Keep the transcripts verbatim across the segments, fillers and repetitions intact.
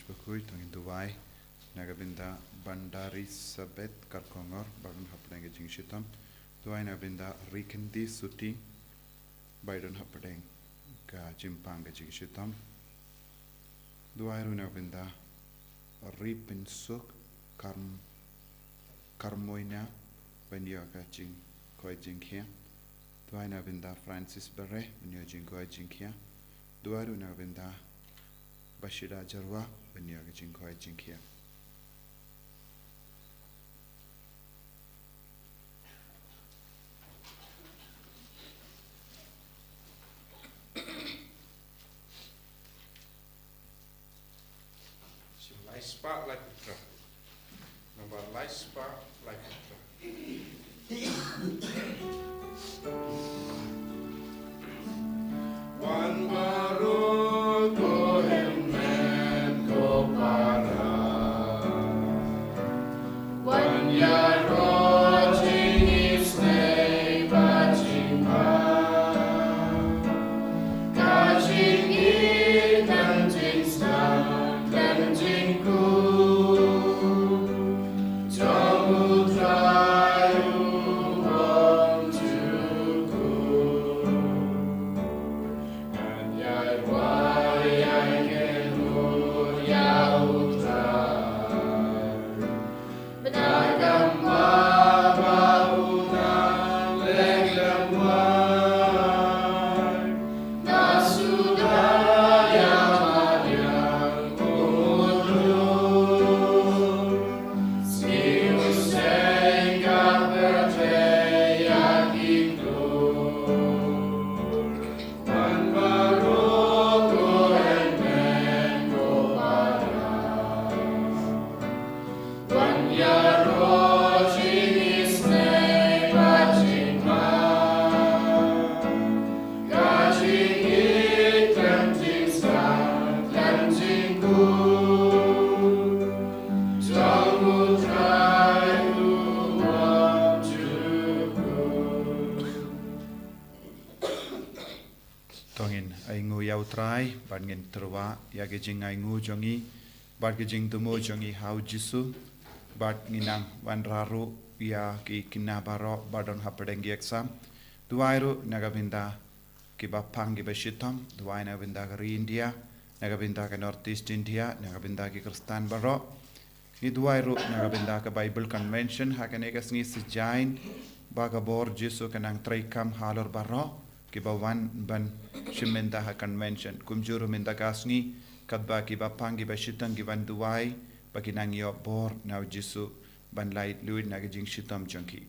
Bakhuid, to ngin duwai na ka bynta Bandari Sabet Karkongor, ba don hapdeng ka jingshitom. Duwai na ka bynta Rikindi Suti, ba don hapdeng ka jingpang ka jingshitom. Duwai ruh na ka bynta Ri Pynsuk Karm Karmoina, ban ïoh ka jingkoit jingkhiah. Duwai na ka bynta Francis Bare, ban ïoh jingkoit jingkhiah. Duwai ruh na ka bynta Bashida Jarwa, ban ïoh ka jingkoit jingkhiah. Shi lai spah lai putra. Nambar lai spah lai putra. Wan baroh ko hynmen ko para. Wan ïaroh jingisynei bad jingma. Ka jingïeit, ka jingstad, ka jingkhuid jong U Trai uba jukut. Ngan ïai wai ïai kynroi ïa U Trai. To ngin ainguh ïa U Trai, bad ngin tyrwa ïa ka jingainguh jong ngi bad ka jingthmu jong ngi ha U Jisu, bad ngin nang wanrah ruh ïa ki khynnah baroh ba don hapdeng ki exam. Duwai ruh na ka bynta kiba pang kiba shitom, duwai na ka bynta ka ri India, na ka bynta ka North East India, na ka bynta ki Khristan baroh. Ngi duwai ruh na ka bynta ka Bible Convention ha kane ka sngi, sngewbha ba ka bor Jisu kan nang treikam halor baroh kiba wan ban shim bynta ha convention. Kumjuh ruh mynta ka sngi, katba kiba pang kiba shitom ki wan duwai, ba kin nang ïoh bor na U Jisu ban laitluid na ka jingshitom jong ki.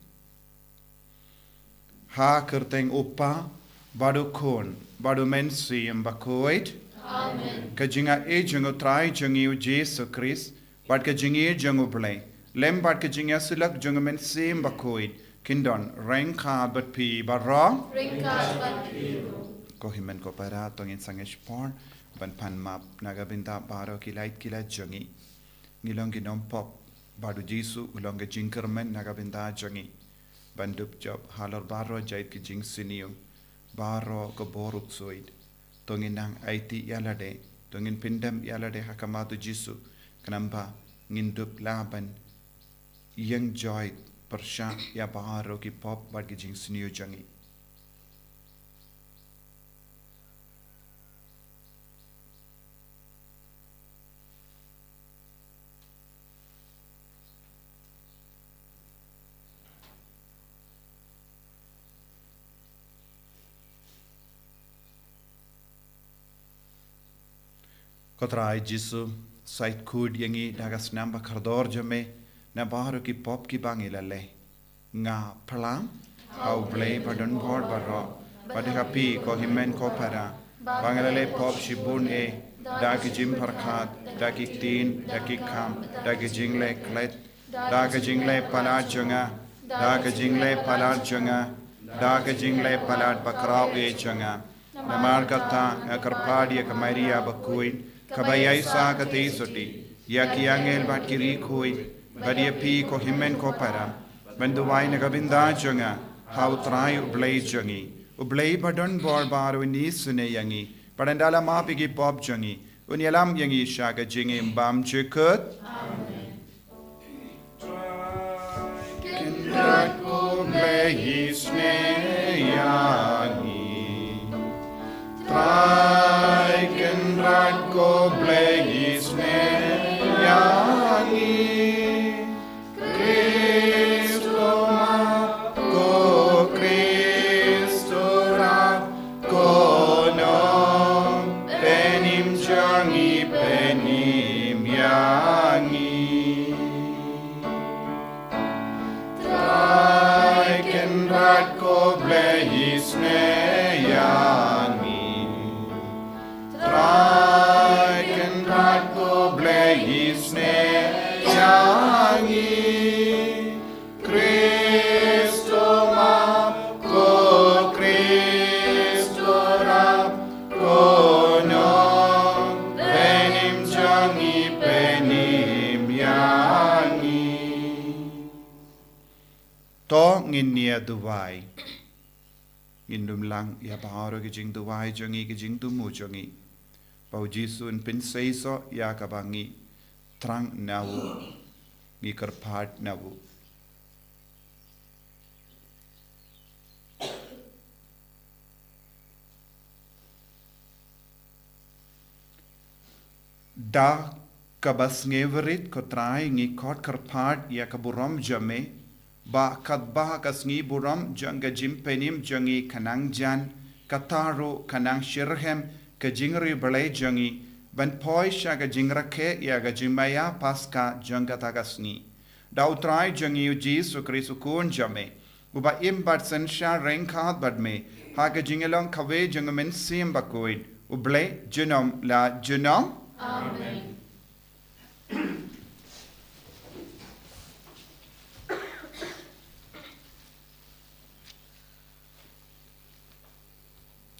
Ha ka kyrteng U Kpa, bad U Khun, bad U Mynsiem Bakhuid. Amen. Ka jingaiei jong U Trai jong ngi U Jisu Khrist, bad ka jingïeit jong U Blei, lem bad ka jingïasyllok jong U Mynsiem Bakhuid, kin don ryngkat bad phi baroh. Ryngkat bad phi ruh. Ko hynmen ko para, to ngin sangeh shipor ban pan map na ka bynta baroh ki lait ki lait jong ngi. Ngi long ki nongpop, bad U Jisu u long ka jingkyrmen na ka bynta jong ngi. Ban dup jop halor baroh jait ki jingsniew, baroh ka bor U Ksuid. To ngin nang aiti ïa lade, to ngin pyndem ïa lade ha khmat U Jisu, khnang ba ngin dup lah ban ïeng joit pyrshah ïa baroh ki pop bad ki jingsniew jong ngi. Ko Trai Jisu, sait khuid ïa ngi da ka snam ba kordor jong me na baroh ki pop kiba ngi la leh. Nga phla ha U Blei badonbor baroh, bad ha phi ko hynmen ko para, ba nga la leh pop shibun eh, da ki jingpyrkhat, da ki ktien, da ki kam, da ki jingleh klet, da ki jingleh palat jong nga, da ki jingleh palat jong nga, da ki jingleh palat bakhraw eh jong nga. Namar kata nga kyrpad ïa ka Maria bakhuid, kaba ïaisah katei sotti, ïa ki angel bad ki riewkhuid, bad ïa phi ko hynmen ko para, ban duwai na ka bynta jong nga ha U Trai U Blei jong ngi. U Blei badonbor baroh un isynei ïa ngi, bad un da la map ïa ki pop jong ngi, Un ïalam ïa ngi sha ka jingim bymjukut. Trai Kynrad ko Blei isynei ïa ngi. Trai Kynrad ko Blei isynei ïa ngi. Khrist u map, ko Khrist u rap, ko nongpynim jong ngi, pynim ïa ngi. Trai Kynrad ko Blei isynei ïa ngi. Trai Kynrad ko Blei isynei ïa ngi. Khrist u map, ko Khrist u rap, ko nongpynim jong ngi, pynim ïa ngi. To ngin ïa duwai. Ngin ym lang ïa baroh ki jingduwai jong ngi, ki jingthmu jong ngi, ba u Jisu un pynseisoh ïa kaba ngi thrang na u, ngi kyrpad na u. Da kaba sngewrit, ko Trai, ngi khot kyrpad ïa ka burom jong me, ba katba ka sngi burom jong ka jingpynim jong ngi ka nang jan, kata ruh ka nang shitrhem ka jingriewblei jong ngi, ban poi sha ka jingrakhe ïa ka jingmaïa Paskha jong kata ka sngi. Da u Trai jong ngi u Jisu Khrist u Khun jong me, uba im bad synshar ryngkat bad me ha ka jinglong kawei jong u Mynsiem Bakhuid, U Blei junom la junom. Amen.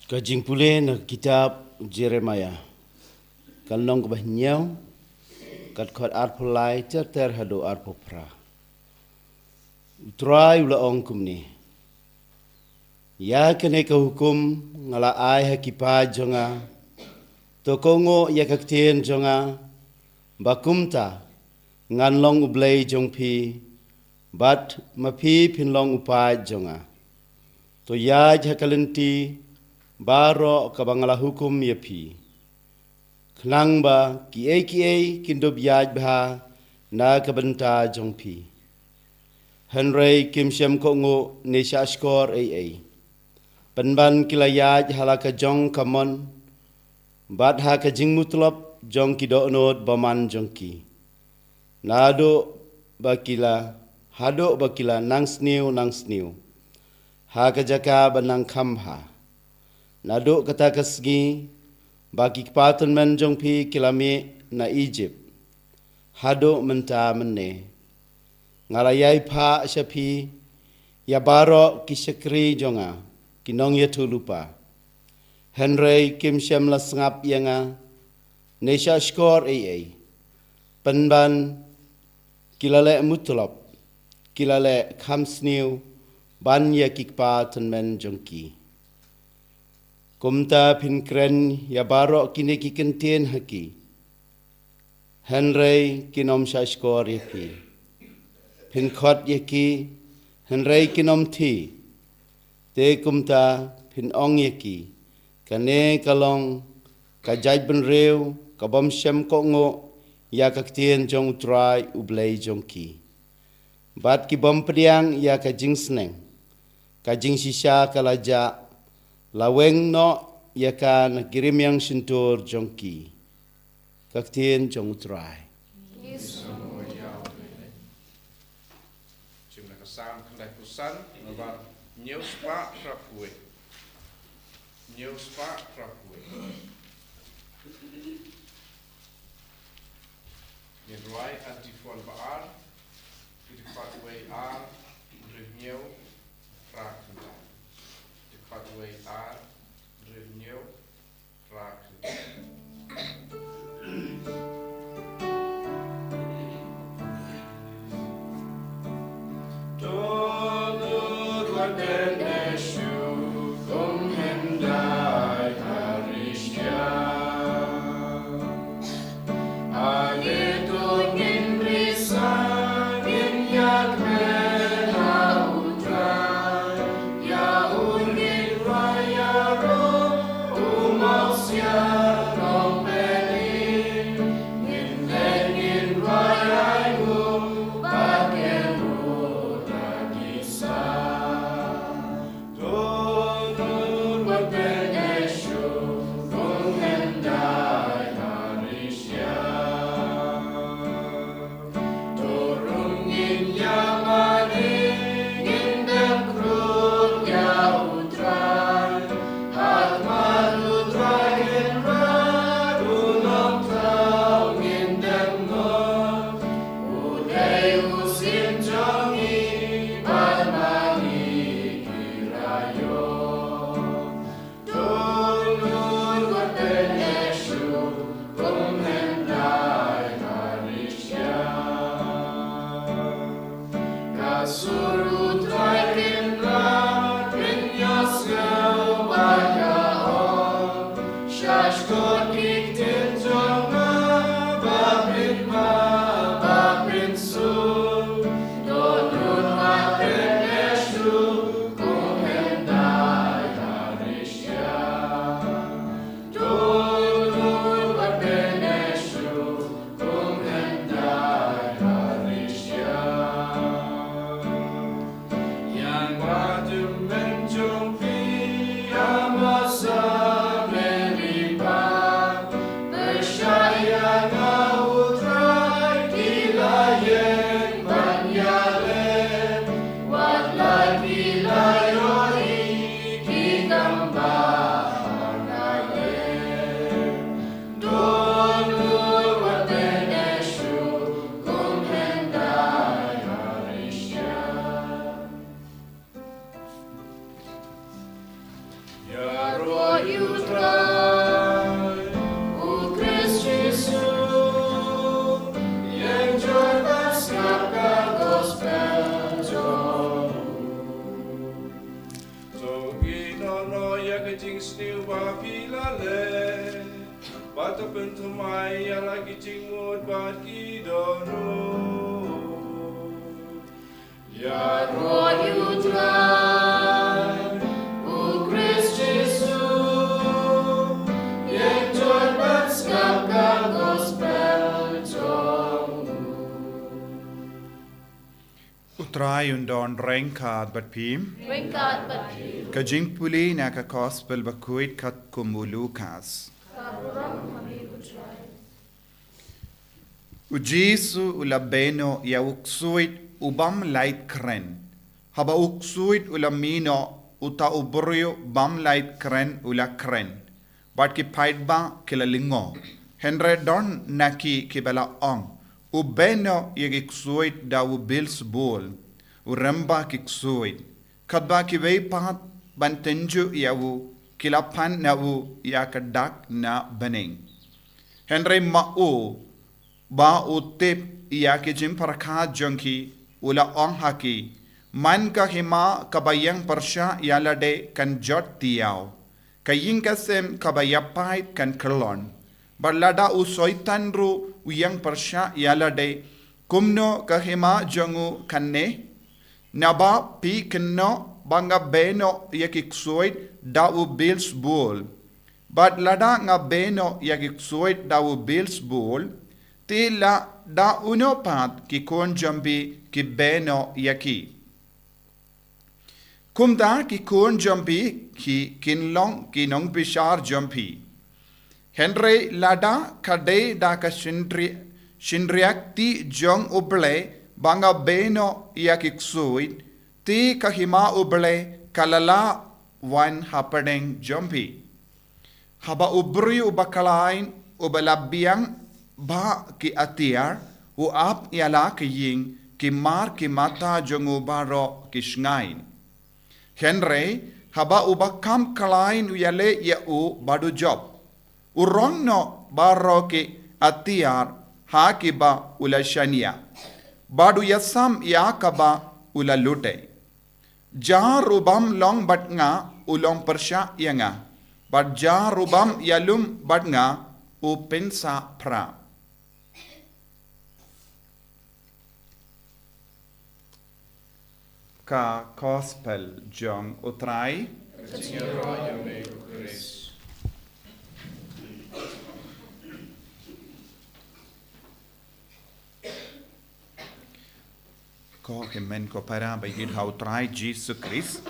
Ka jingpule na ka kitab Jeremiah, ka lynnong kaba hynñiew, ka dkhot arphew lai ter ter haduh arphew phra. U Trai u la ong kumne: Ïa kane ka hukum nga la ai ha ki paid jong nga: To kohnguh ïa ka ktien jong nga, ba kumta ngan long U Blei jong phi, bad ma phi phin long u paid jong nga. To ïaid ha ka lynti baroh kaba nga la hukum ïa phi, khnang ba kiei kiei kin dup ïaid bha na ka bynta jong phi. Hynrei kim shym kohnguh ne shahshkor ei ei, pynban ki la ïaid ha la ka jong ka mon, bad ha ka jingmutlop jong ki dohnud bymman jong ki. Naduh ba ki la, haduh ba ki la nang sniew nang sniew ha ka jaka ba nang kham bha. Naduh kata ka sngi ba ki kpa tymmen jong phi ki la mih na Ijipt haduh mynta mynne, nga la ïai phah sha phi ïa baroh ki shakri jong nga, ki nongïathuhlypa. Hynrei kim shym la sngap ïa nga ne shahshkor ei ei, pynban ki la leh mutlop, ki la leh kham sniew ban ïa ki kpa tymmen jong ki. Kumta phin kren ïa baroh kine ki kyntien ha ki, hynrei kin ym shahshkor ïa phi. Phin khot ïa ki, hynrei kin ym thied. Te kumta phin ong ïa ki: Kane ka long ka jaitbynriew kabym shym kohnguh ïa ka ktien jong U Trai U Blei jong ki, bad kibym pdiang ïa ka jingsneng. Ka jingshisha ka la jah, la weng noh ïa ka na ki rmiang shyntur jong ki. Ka ktien jong U Trai. Shim na ka Salm khyndaiphew san, nambar hynñiew spah phra phew wei. Hynñiew spah phra phew wei. Ngin rwai antiphon ba ar, ki dkhot wei ar, hynriew hynñiew, phra khyndai. Dkhot wei ar, hynriew hynñiew, phra khyndai. To nud wat dene shu kum hyndai arishia. Ïaroh ïa u Trai, u Khrist Jisu, ïeng jot ban sngap ka gospel jong u. U Trai un don ryngkat bad phi. Ryngkat bad phi. Ka jingpule na ka gospel bakhuid katkum u Lukas. Ka burom ha me u Trai. U Jisu u la beh noh ïa u ksuid u bym lait kren. Haba u ksuid u la mih noh, uta u briew bym lait kren u la kren. Bad ki paidbah ki la lyngngoh. Hynrei don na ki kiba la ong, u beh noh ïa ki ksuid da u Bilsebul, u rymba ki ksuid. Katba kiwei pat ban tynjuh ïa u, ki la pan na u ïa ka dak na bneng. Hynrei ma u, ba u tip ïa ki jingpyrkhat jong ki, u la ong ha ki, man ka hima kaba ïeng pyrshah ïa lade kan jot tiaw, ka ïing ka sem kaba ïapait kan kyllon. Bad lada u Soitan ruh u ïeng pyrshah ïa lade, kumno ka hima jong u kan neh? Naba phi kynnoh ba nga beh noh ïa ki ksuid da u Bilsebul. Bad lada nga beh noh ïa ki ksuid da u Bilsebul, te lada uno pat ki khun jong phi ki beh noh ïa ki. Kumta ki khun jong phi ki kin long ki nongbishar jong phi. Hynrei lada ka dei da ka shynri-, shynriahti jong U Blei ba nga beh noh ïa ki ksuid, te ka hima U Blei ka la lah wan hapdeng jong phi. Haba u briew uba khlaiñ uba la biang bha ki atiar, u ap ïa la ka ïing, ki mar ki mata jong u baroh ki shngaiñ. Hynrei haba uba kham khlaiñ u ïaleh ïa u bad u jop, u rong noh baroh ki atiar ha kiba u la shaniah, bad u ïasam ïa kaba u la lute. Jar u bym long bad nga u long pyrshah ïa nga, bad jar u bym ïalum bad nga u pynsah phra. Ka Gospel jong U Trai. Ka jingïaroh ïa me ko Khrist. Ko hynmen ko para ba ïeit ha U Trai Jisu Khrist.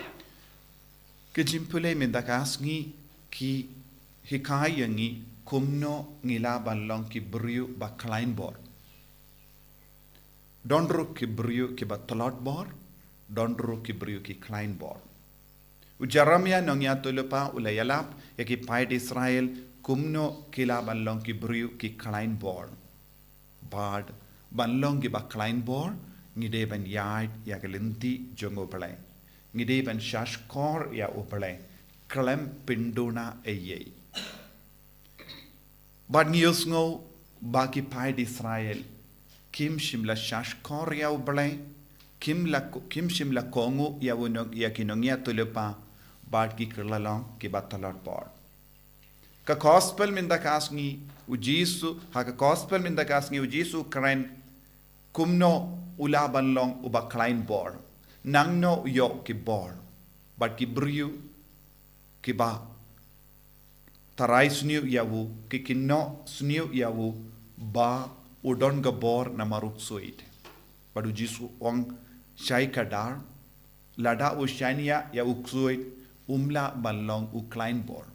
Ki jingpule mynta ka sngi ki hikai ïa ngi kumno ngi lah ban long ki briew ba khlaiñ bor. Don ruh ki briew kiba tlot bor, don ruh ki briew ki khlaiñ bor. U Jeremiah nongïathuhlypa u la ïalap ïa ki paid Israel kumno ki lah ban long ki briew ki khlaiñ bor. Bad ban long kiba khlaiñ bor, ngi dei ban ïaid ïa ka lynti jong U Blei. Ngi dei ban shahshkor ïa U Blei khlem pynduna ei ei. Bad ngi ïohsngew ba ki paid Israel kim shym la shahshkor ïa U Blei, kim la, kim shym la kohnguh ïa u nong, ïa ki nongïathuhlypa, bad ki kylla long kiba tlot bor. Ka Gospel mynta ka sngi u Jisu, ha ka Gospel mynta ka sngi u Jisu u kren kumno u lah ban long uba khlaiñ bor, nangno u ïoh ki bor, bad ki briew kiba tharai sniew ïa u, ki kynnoh sniew ïa u, ba u don ka bor namar u ksuid. Bad u Jisu u ong shai kdar, lada u shaniah ïa u ksuid, um lah ban long u khlaiñ bor.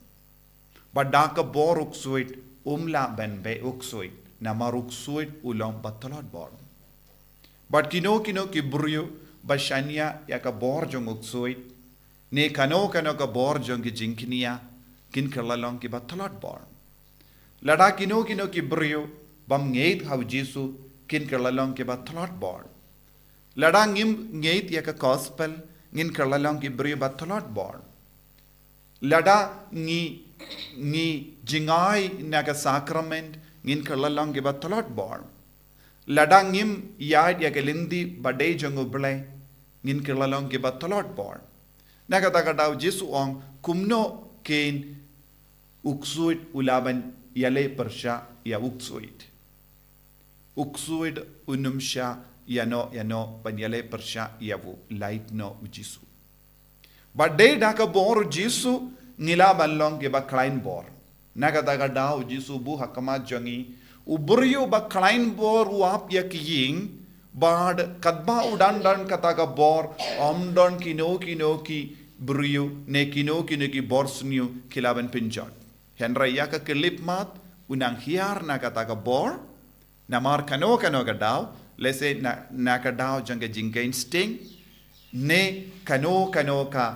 Bad da ka bor u ksuid, um lah ban beh u ksuid, namar u ksuid u long ba tlot bor. Bad kino kino ki briew ba shaniah ïa ka bor jong u ksuid, ne kano kano ka bor jong ki jingkñia, kin kylla long kiba tlot bor. Lada kino kino ki briew bym ngeit ha u Jisu, kin kylla long kiba tlot bor. Lada ngim ngeit ïa ka Gospel, ngin kylla long ki briew ba tlot bor. Lada ngi, ngi jngai na ka sakrament, ngin kylla long kiba tlot bor. Lada ngim ïaid ïa ka lynti ba dei jong U Blei, ngin kylla long kiba tlot bor. Na kata ka daw Jisu u ong kumno kein u ksuid u lah ban ïaleh pyrshah ïa u ksuid. U ksuid un ym shah ïano ïano ban ïaleh pyrshah ïa u, lait noh u Jisu. Bad dei da ka bor u Jisu ngi lah ban long kiba khlaiñ bor. Na kata ka daw u Jisu buh ha khmat jong ngi, u briew ba khlaiñ bor u ap ïa ki ïing, bad katba u dang don kata ka bor, ym don kino kino ki briew ne kino kino ki bor sniew ki lah ban pynjot. Hynrei ïa ka khyllipmat u nang hiar na kata ka bor, namar kano kano ka daw, lehse na, na ka daw jong ka jingkheiñ sting, ne kano kano ka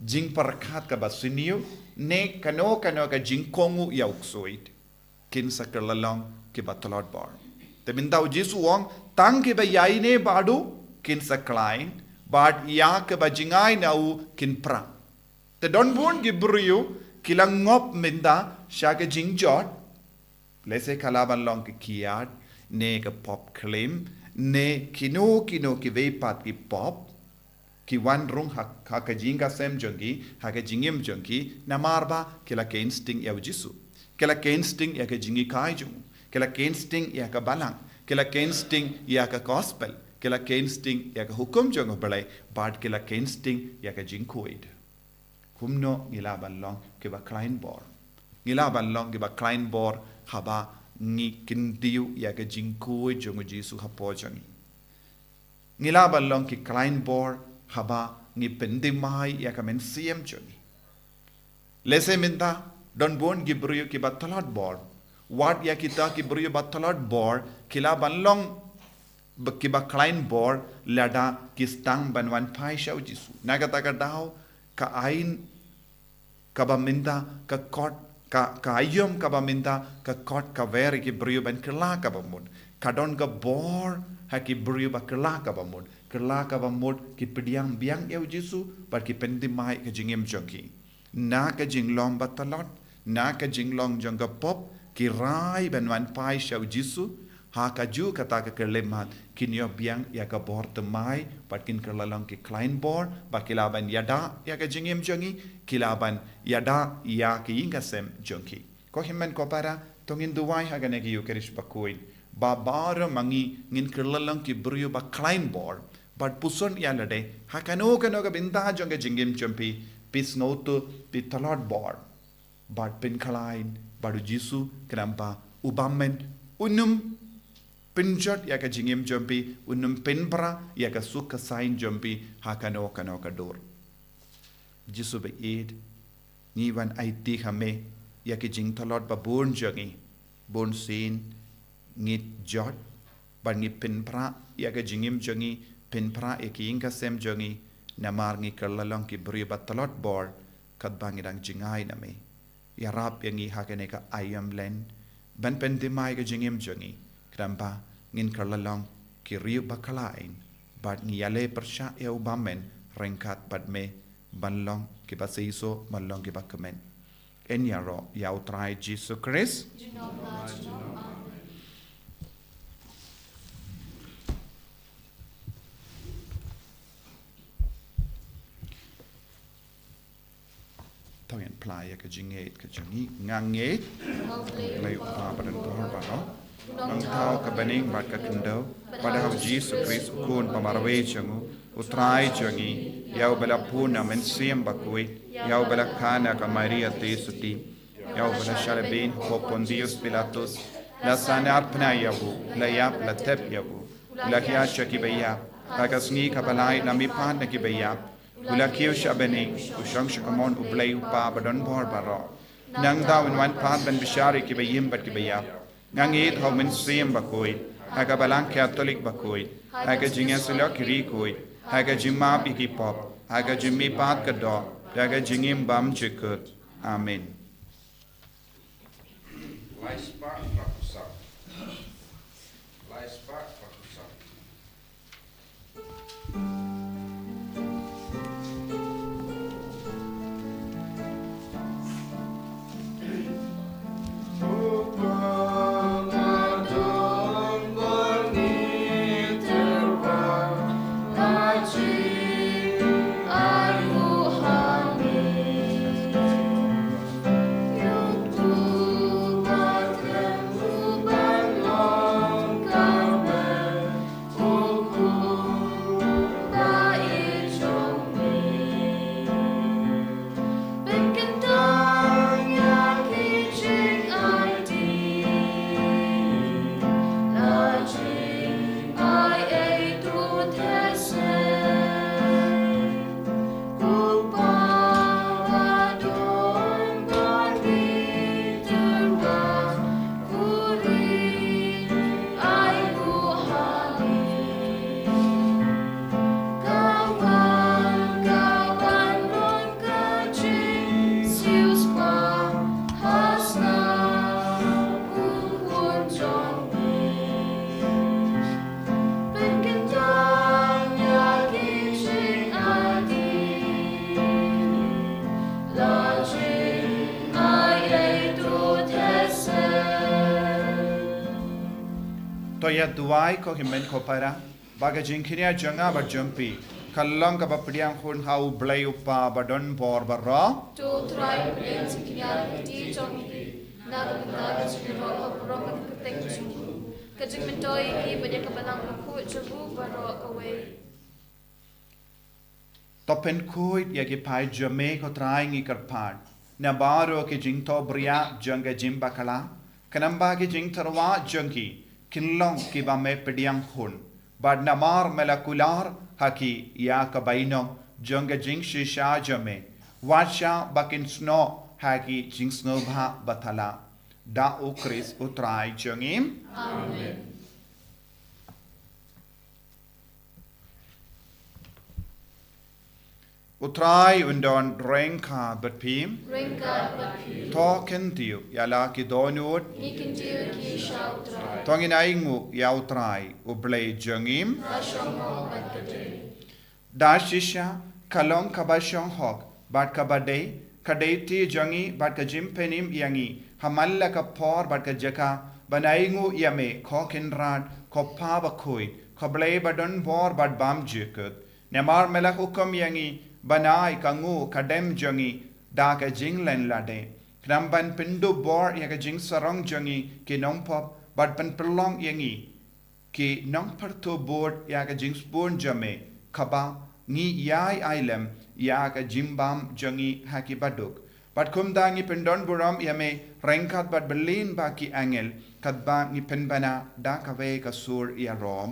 jingpyrkhat kaba sniew, ne kano kano ka jingkohnguh ïa u ksuid, kin sa kylla long kiba tlot bor. Te mynta u Jisu u ong, tang kiba ïaineh bad u kin sa khlaiñ, bad ïa kiba jngai na u kin pra. Te don bun ki briew ki la ngop mynta sha ka jingjot, lehse ka lah ban long ka kiad, ne ka pop klim, ne kino kino kiwei pat ki pop, ki wan rung ha, ha ka jingïaseng jong ki, ha ka jingim jong ki, namar ba ki la kheiñ sting ïa u Jisu. Ki la kheiñ sting ïa ka jinghikai jong u. Ki la kheiñ sting ïa ka balang. Ki la kheiñ sting ïa ka gospel. Ki la kheiñ sting ïa ka hukum jong u Blei. Bad ki la kheiñ sting ïa ka jingkhuid. Kumno ngi lah ban long kiba khlaiñ bor? Ngi lah ban long kiba khlaiñ bor haba ngi kyntiew ïa ka jingkhuid jong u Jisu hapoh jong ngi. Ngi lah ban long ki khlaiñ bor haba ngi pynthymmai ïa ka mynsiem jong ngi. Lehse mynta don bun ki briew kiba tlot bor. Wat ïa kita ki briew ba tlot bor ki lah ban long ba, kiba khlaiñ bor lada ki sdang ban wan phai sha u Jisu. Na kata ka daw ka aiñ kaba mynta ka kot, ka, ka aïom kaba mynta ka kot ka wer ïa ki briew ban kylla kaba mut. Ka don ka bor ha ki briew ba kylla kaba mut. Kylla kaba mut ki pdiang biang ïa u Jisu bad ki pynthymmai ka jingim jong ki. Na ka jinglong ba tlot, na ka jinglong jong ka pop, ki rai ban wan phai sha u Jisu, ha kajuh kata ka khyllipmat, kin ïoh biang ïa ka bor thymmai, bad kin kylla long ki khlaiñ bor, ba ki lah ban ïada ïa ka jingim jong ngi, ki lah ban ïada ïa ka ïing ka sem jong ki. Ko hynmen ko para, to ngin duwai ha kane ka Eucharist bakhuid. Ba baroh ma ngi ngin kylla long ki briew ba khlaiñ bor. Bad puson ïa lade, ha kano kano ka bynta jong ka jingim jong phi, phi sngewthuh phi tlot bor. Bad pynkhlaiñ bad u Jisu, khnang ba u bymman un ym pynjot ïa ka jingim jong phi, un ym pynpra ïa ka suk ka saiñ jong phi ha kano kano ka dur. Jisu ba ïeit, ngi wan aiti ha me ïa ki jingtlot ba bun jong ngi. Bun sien ngi jot bad ngi pynpra ïa ka jingim jong ngi, pynpra ïa ka ïing ka sem jong ngi, namar ngi kylla long ki briew ba tlot bor katba ngi dang jngai na me. Ïarap ïa ngi ha kane ka aïom lynti ban pynthymmai ka jingim jong ngi, khnang ba ngin kylla long ki briew ba khlaiñ bad ngi ïaleh pyrshah ïa u bymman ryngkat bad me, ban long kiba seisoh, ban long kiba kmen. Yn ïaroh ïa u Trai Jisu Khrist. To ngin phla ïa ka jingngeit ka jong ngi. Nga ngeit ha U Blei U Kpa badonbor baroh, Nongthaw ka bneng bad ka khyndew, bad ha U Jisu Khrist U Khun ba marwei jong u, U Trai jong ngi, ïa uba la pun na Mynsiem Bakhuid, ïa uba la kha na ka Maria Theisotti, ïa uba la shah lehbeiñ hapoh Pontius Pilatus, la sahnarphna ïa u, la ïap, la thep ïa u, u la hiar sha kiba ïap, ha ka sngi kaba lai la mihpat na kiba ïap, u la kiew sha bneng, u shong sha kamon U Blei U Kpa badonbor baroh. Nangta un wan pat ban bishar ïa kiba im bad kiba ïap. Nga ngeit ha U Mynsiem Bakhuid, ha ka Balang Katholik bakhuid, ha ka jingïasyllok ki riewkhuid, ha ka jingmap ïa ki pop, ha ka jingmihpat ka doh, ha ka jingim bymjukut. Amen. Duwai ko hynmen ko para, ba ka jingkñia jong nga bad jong phi ka long kaba pdiang hun ha U Blei U Kpa badonbor baroh. To U Trai pdiang jingkñia lynti jong phi na ka bynta ka jingïaroh baroh ka kyrteng jong u, ka jingmyntoi ïa ki bad ïa ka balang bakhuid jong u baroh kawei. To pynkhuid ïa ki paid jong me ko Trai ngi kyrpad na baroh ki jingthohbria jong ka jingbakla, khnang ba ki jingtyrwa jong ki kin long kiba me pdiang hun. Bad namar me la kular ha ki ïa ka bainong jong ka jingshisha jong me, wat shah ba kin snoh ha ki jingsngewbha bathala. Da U Khrist U Trai jong ngi. Amen. U Trai un don ryngkat bad phi. Ryngkat bad phi. To kyntiew ïa la ki dohnud. Ngi kyntiew ïa ki sha U Trai. To ngin ainguh ïa U Trai U Blei jong ngi. Ka shong hok bad ka dei. Da shisha ka long kaba shong hok bad kaba dei, ka dei ti jong ngi bad ka jingpynim ïa ngi ha man la ka por bad ka jaka ban ainguh ïa me ko Kynrad, ko Kpa bakhuid, ko Blei badonbor bad bymjukut. Namar me la hukum ïa ngi ban ai ka nguh ka dem jong ngi da ka jinglen lade, khnang ban pynduh bor ïa ka jingsarong jong ngi ki nongpop bad pynpyrlong ïa ngi ki nongpyrthuh bud ïa ka jingsbun jong me, kaba ngi ïai ai lem ïa ka jingbam jong ngi ha ki baduk. Bad kumta ngi pyndonburom ïa me ryngkat bad byllien bad ki angel, katba ngi pynbna da kawei ka sur ïarom.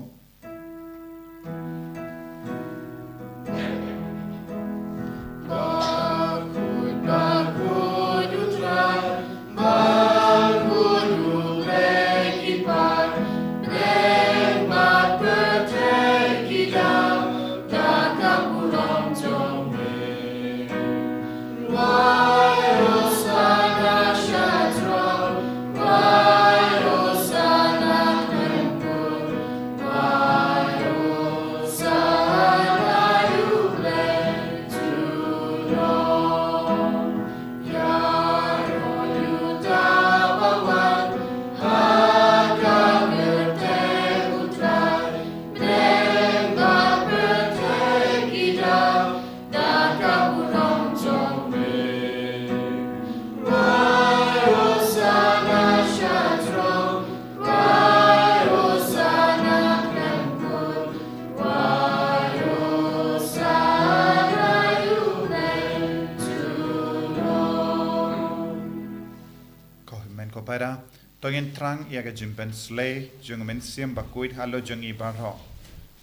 Ko hynmen ko para, to ngin thrang ïa ka jingpynsleh jong u Mynsiem Bakhuid halor jong ngi baroh,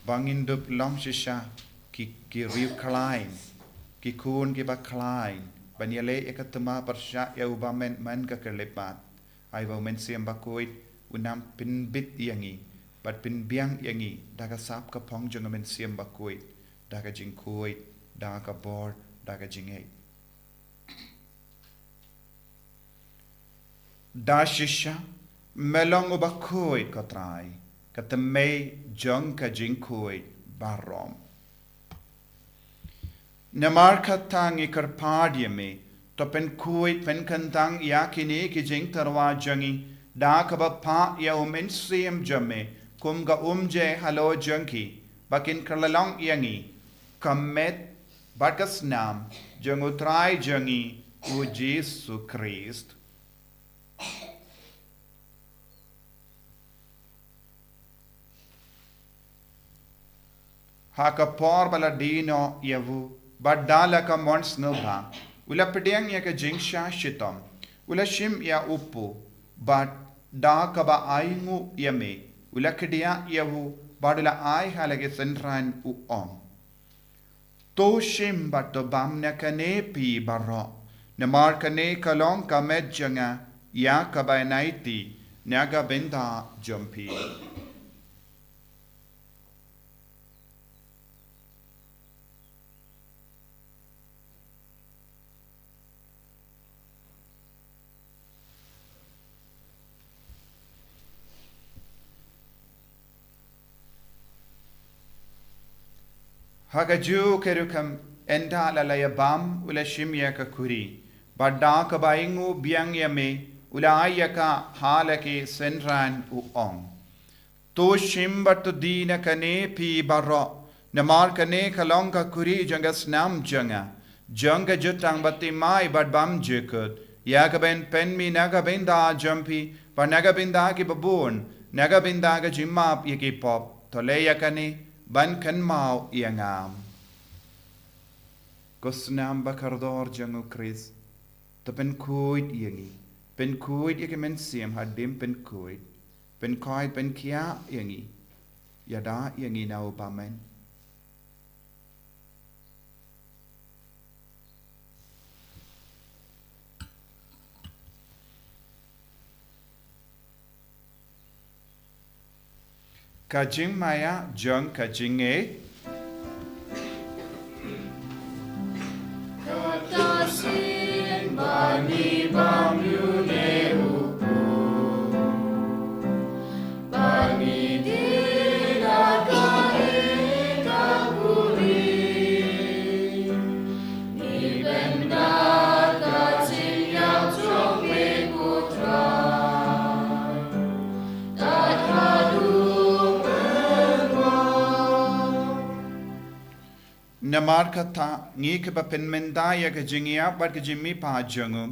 ba ngin dup long shisha ki, ki riewkhlain, ki khun kiba khlain, ban ïaleh ïa ka thma pyrshah ïa u bymman man ka khyllipmat. Ai ba u Mynsiem Bakhuid un nang pynbit ïa ngi bad pynbiang ïa ngi da ka sap ka phong jong u Mynsiem Bakhuid, da ka jingkhuid, da ka bor, da ka jingngeit. Da shisha me long u bakhuid ko Trai, ka thymmei jong ka jingkhuid baroh. Namar kata ngi kyrpad ïa me, to pynkhuid pynkyntang ïa kine ki jingtyrwa jong ngi da kaba phah ïa u Mynsiem jong me kum ka umjai halor jong ki, ba kin kylla long ïa ngi ka met bad ka snam jong u Trai jong ngi u Jisu Khrist. Ha ka por ba la die noh ïa u, bad da la ka mon sngewbha, u la pdiang ïa ka jingshah shitom, u la shim ïa u kpu, bad da kaba ainguh ïa me, u la khdiah ïa u, bad u la ai ha la ki synran u ong: To shim bad to bam na kane phi baroh, namar kane ka long ka met jong nga, ïa kaba yn aiti na ka bynta jong phi. Ha kajuh ka rukom, ynda la la ïa bam, u la shim ïa ka khuri, bad da kaba ainguh biang ïa me, u la ai ïa ka ha la ki synran u ong: To shim bad to die na kane phi baroh, namar kane ka long ka khuri jong ka snam jong nga, jong ka jutang bad thymmai bad bymjukut, ïa kaban pynmih na ka bynta jong phi bad na ka bynta kiba bun, na ka bynta ka jingmap ïa ki pop. To leh ïa kane ban kynmaw ïa nga. Ko snam ba kordor jong U Khrist, to pynkhuid ïa ngi, pynkhuid ïa ki mynsiem hadien pynkhuid, pynkhuid pynkhiah ïa ngi, ïada ïa ngi na u bymman. Ka jingmaïa jong ka jingngeit. Kata sien ba ngi bam ïa une u pud, ba ngi die da ka ïing ka buhrieh. Ngi pynda ka jingïap jong me ko Trai, tat haduh mynta. Namar kata, ngi kiba pynmynta ïa ka jingïap bad ka jingmihpat jong u,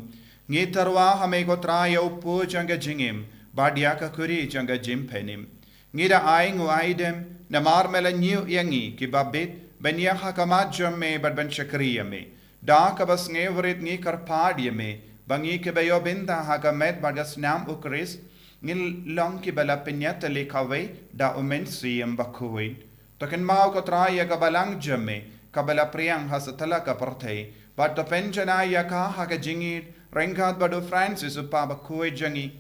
ngi tyrwa ha me ko Trai ïa u pud jong ka jingim bad ïa ka khuri jong ka jingpynim. Ngi da ai nguaidem, namar me la ñiew ïa ngi kiba bit ban ïaid ha khmat jong me bad ban shakri ïa me. Da kaba sngewrit ngi kyrpad ïa me ba ngi kiba ïoh bynta ha ka met bad ka snam U Khrist, ngin long kiba la pynïatylli kawei da U Mynsiem Bakhuid. To kynmaw ko Trai ïa ka balang jong me kaba la pdiang ha satlak ka pyrthei, bad to pynjanai ïa ka ha ka jingïeit ryngkat bad u Francis u Kpa Bakhuid jong ngi,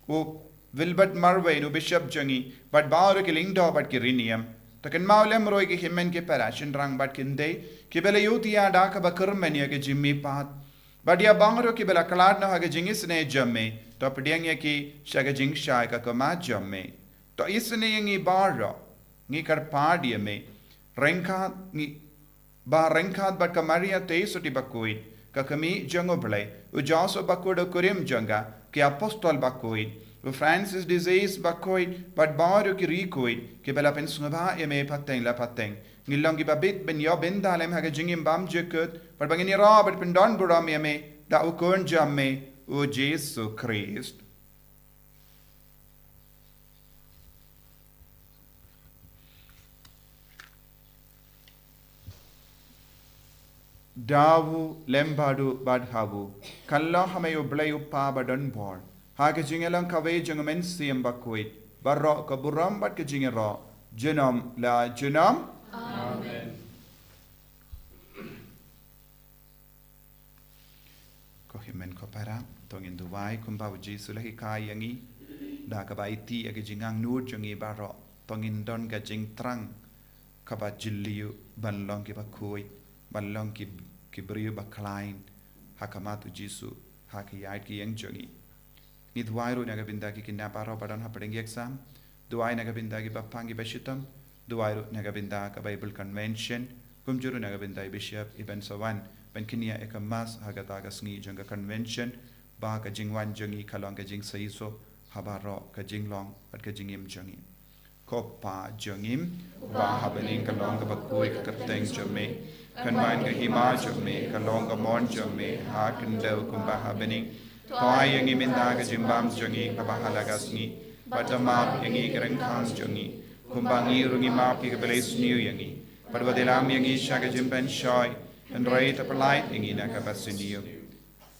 u Wilbert Marwein u Bishop jong ngi, bad baroh ki lyngdoh bad ki riewniam. To kynmaw lem ruh ïa ki hynmen ki para shynrang bad ki khyndai kiba la ïohthiah da kaba kyrmen ïa ka jingmihpat, bad ïa baroh kiba la khlad noh ha ka jingisynei jong me. To pdiang ïa ki sha ka jingshai ka khmat jong me. To isynei ïa ngi baroh, ngi kyrpad ïa me, ryngkat ngi ba ryngkat bad ka Maria Theisotti Bakhuid, ka Kmie jong U Blei, u Joseph Bakhuid u kurim jong ka, ki Apostol Bakhuid, u Francis de Sales Bakhuid, bad baroh ki riewkhuid kiba la pynsngewbha ïa me pateng la pateng, ngin long kiba bit ban ïoh bynta lem ha ka jingim bymjukut, bad ba ngin ïaroh bad pyndonburom ïa me da u Khun jong me, u Jisu Khrist. Da u lem bad u bad ha u, kan long ha me U Blei U Kpa badonbor, ha ka jingïalang kawei jong U Mynsiem Bakhuid, baroh ka burom bad ka jingïaroh junom la junom. Amen. Ko hynmen ko para, to ngin duwai kumba u Jisu u la hikai ïa ngi, da kaba aiti ïa ka jingangnud jong ngi baroh, to ngin don ka jingthrang kaba jylliew ban long kiba khuid, ban long ki, ki briew ba khlaiñ ha khmat u Jisu, ha ka ïaid ka ïeng jong ngi. Ngi duwai ruh na ka bynta ki khynnah baroh ba don hapdeng ïing exam. Duwai na ka bynta ki bapang ki bashitom. Duwai ruh na ka bynta ka Bible Convention. Kumjuh ruh na ka bynta i Bishop i ban sa wan ban kynnoh ïa ka Mass ha kata ka sngi jong ka Convention, ba ka jingwan jong ngi ka long ka jingshisha ha baroh ka jinglong bad ka jingim jong ngi. Ko Pa jong ngi uba ha bneng, ka long kaba khuid ka kyrteng jong me. Kan wan ka hima jong me, kan long ka mon jong me ha khyndew kumba ha bneng. To ai ïa ngi mynta ka jingbam jong ngi kaba ha la ka sngi. Bad to map ïa ngi ki ryngkang jong ngi, kumba ngi ruh ngi map ïa kiba la isniew ïa ngi. Bad wat ïalam ïa ngi sha ka jingpynshoi, hynrei to pyllait ïa ngi na kaba sniew.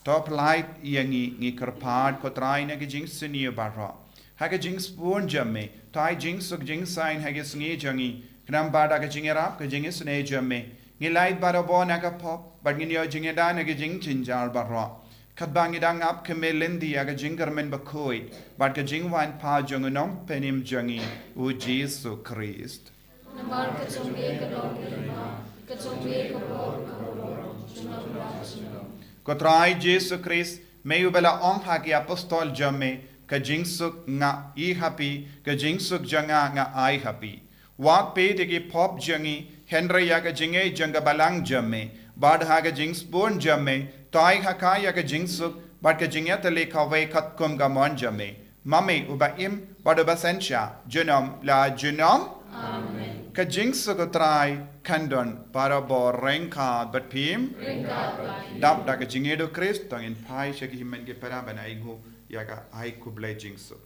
To pyllait ïa ngi, ngi kyrpad ko Trai, na ka jingsniew baroh. Ha ka jingsbun jong me to ai jingsuk jingsaiñ ha ka sngi jong ngi, khnang ba da ka jingïarap ka jingisynei jong me ngin lait barabor na ka pop bad ngin ïoh jingïada na ka jingjynjar baroh. Katba ngi dang ap khmih lynti ïa ka jingkyrmen bakhuid bad ka jingwan pat jong u Nongpynim jong ngi, u Jisu Khrist. Namar ka jong me ka long ka hima, ka jong me ka burom, ka burom, junom la junom. Ko Trai Jisu Khrist, me uba la ong ha ki apostol jong me, ka jingsuk nga ai ha phi, ka jingsuk jong nga nga ai ha phi. Wat peit ïa ki pop jong ngi, hynrei ïa ka jingngeit jong ka balang jong me, bad ha ka jingsbun jong me to ai ha ka ïa ka jingsuk bad ka jingïatylli kawei katkum ka mon jong me. Ma me uba im bad uba synshar junom la junom. Amen. Ka jingsuk u Trai kan don barabor ryngkat bad phim. Ryngkat bad phim. Dap da ka jingïeit u Khrist to ngin phai sha ki hynmen ki para ban ai nguh ïa ka ai khublei jingsuk.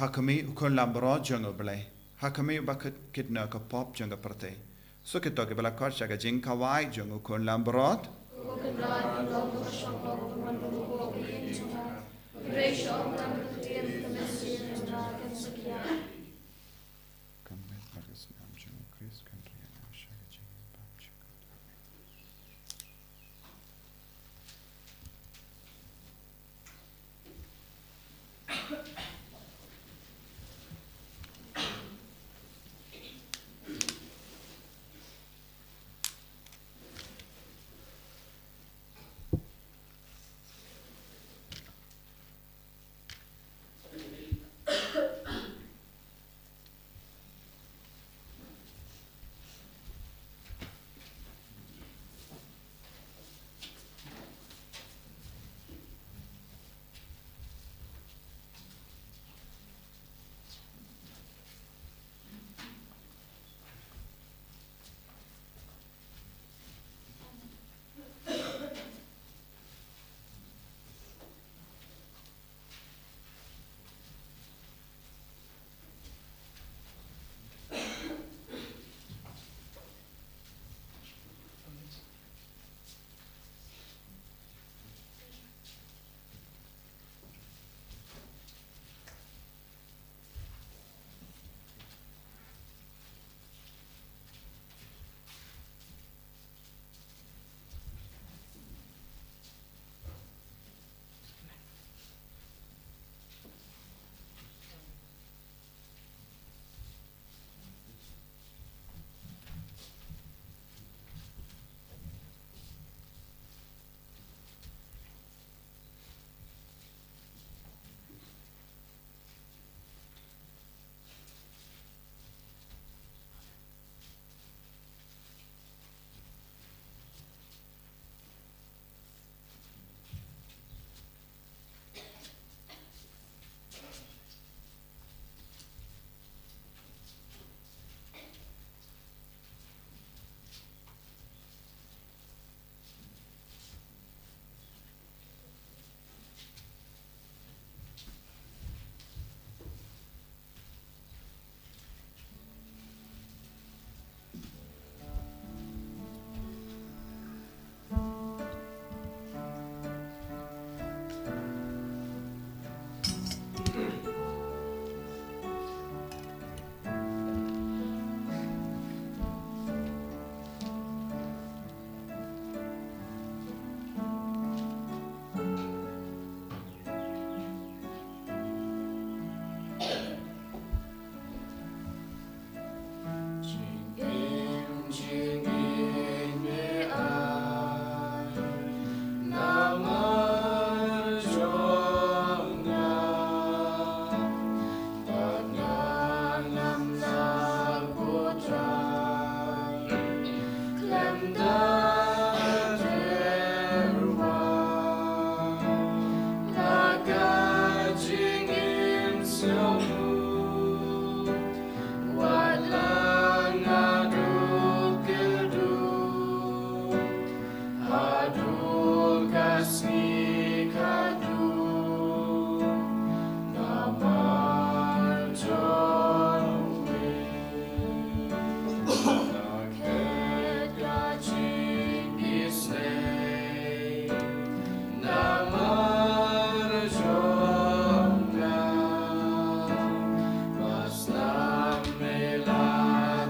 Ha khmih u Khun Langbrot jong U Blei. Ha khmih uba kit, kit na ka pop jong ka pyrthei. Sa kito kiba la khot sha ka jingkhawai jong u Khun Langbrot. Ka met na ka sniang jong u Khrist kan ri ïa nga sha ka jingim bymjukut. Adulkasi kadu namar jong me. Nakhet ka jingïaseng namar jong nga. Ba snam me la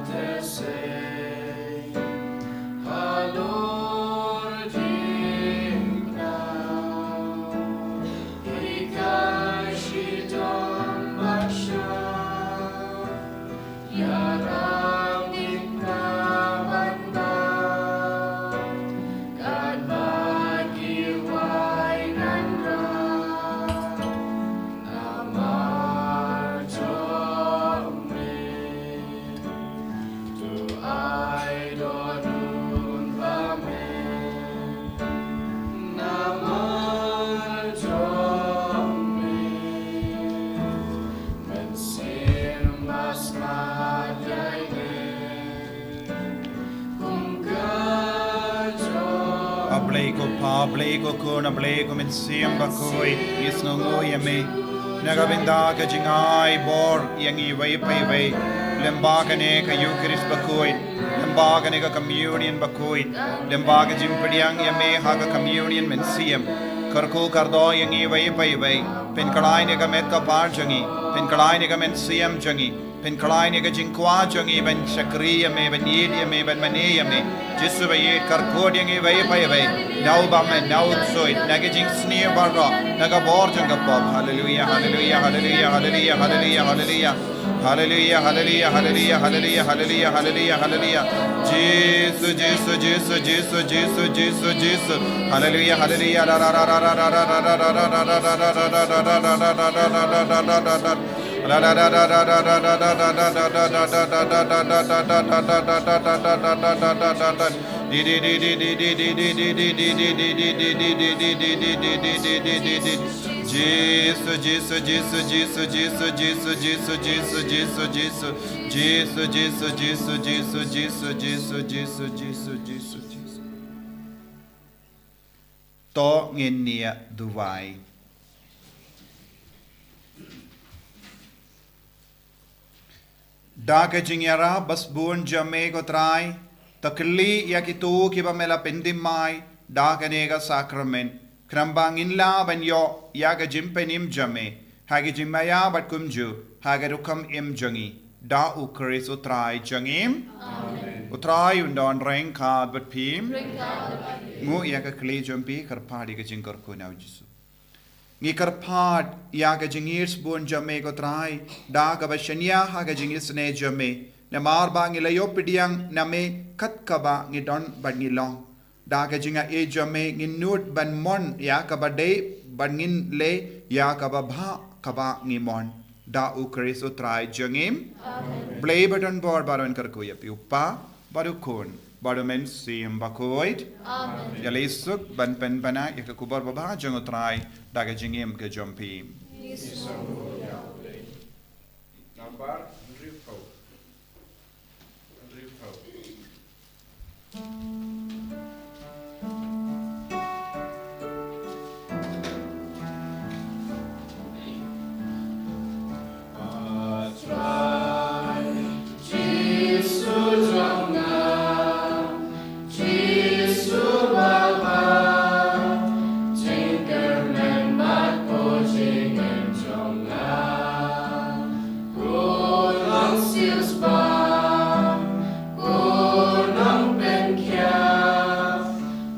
teh seng halor jingkyrkhu. Hikai shitom ba sha ïarap ïa nga ban bam katba ki wai ngan rah. Namar jong me. To ai don un ba me. Namar jong me. Mynsiem ba smat ïa ine. Kum ka jong. A Blei ko Pa, a Blei ko Khun, a Blei ko Mynsiem Bakhuid, ngi sngewnguh ïa me. Na ka bynta ka jingai bor ïa ngi iwei pa iwei. Lyngba kane ka Eucharist bakhuid, lyngba kane ka Communion bakhuid, lyngba ka jingpdiang ïa me ha ka Communion mynsiem. Kyrkhu kyrdoh ïa ngi iwei pa iwei. Pynkhlaiñ ïa ka met ka par jong ngi, pynkhlaiñ ïa ka mynsiem jong ngi. Pynkhlaiñ ïa ka jingkwah jong ngi ban shakri ïa me, ban ïeit ïa me, ban mane ïa me. Jisu ba ïeit, kyrkhu ïa ngi iwei pa iwei. Na u bymman, na u ksuid, na ka jingsniew baroh, na ka bor jong ka pop. Haleluia, haleluia, haleluia, haleluia, haleluia, haleluia. Haleluia, haleluia, haleluia, haleluia, haleluia, haleluia, haleluia. Jisu, Jisu, Jisu, Jisu, Jisu, Jisu, Jisu. Haleluia, haleluia. Jisu, Jisu, Jisu, Jisu. To ngin ïa duwai. Da ka jingïarap ba sbun jong me ko Trai, to kylli ïa kito kiba me la pynthymmai da kane ka sakramen, khnang ba ngin lah ban ïoh ïa ka jingpynim jong me ha ka jingmaïa bad kumjuh ha ka rukom im jong ngi. Da U Khrist U Trai jong ngi. Amen. U Trai un don ryngkat bad phi. Ryngkat bad phi. Nguh ïa ka khlieh jong phi, kyrpad ïa ka jingkyrkhu na U Jisu. Ngi kyrpad ïa ka jingïeit sbun jong me ko Trai, da kaba shaniah ha ka jingisynei jong me. Namar ba ngi la ïoh pdiang na me kat kaba ngi don bad ngi long. Da ka jingaiei jong me ngin nud ban mon ïa kaba dei, ban ngin leh ïa kaba bha kaba ngi mon. Da U Khrist U Trai jong ngi. Amen. Blei ba don bor baroh un kyrkhu ïa phi, U Kpa bad U Khun bad U Mynsiem Bakhuid. Amen. Ïa la ïa suk ban pynbna ïa ka khubor babha jong U Trai da ka jingim ka jong phi. Nambar hynriewphew. Hynriewphew. Jisu jong nga, Jisu Baba, jingkyrmen bad pynjynjar jong nga. Ko Nongsiewspah, ko Nongpynkhiah,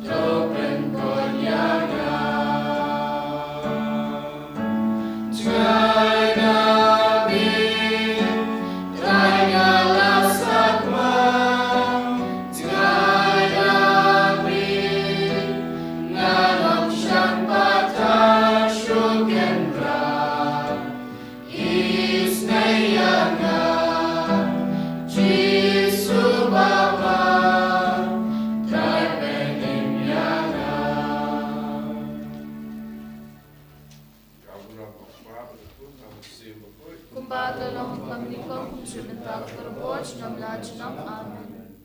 to pynkut ïa nga. Jngai na bynta nga la sakma, jngai na bynta nga long shan pata shu ken ra. Isnei ïa nga, Jisu Baba, trai pynïap ïa nga. Kumba ka long ha ka mynnyngkong, kumjuh mynta, ka por baroh, junom la junom. Amen.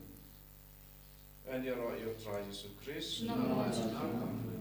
Ngan ïaroh ïa u Trai Jisu Khrist. Shalom.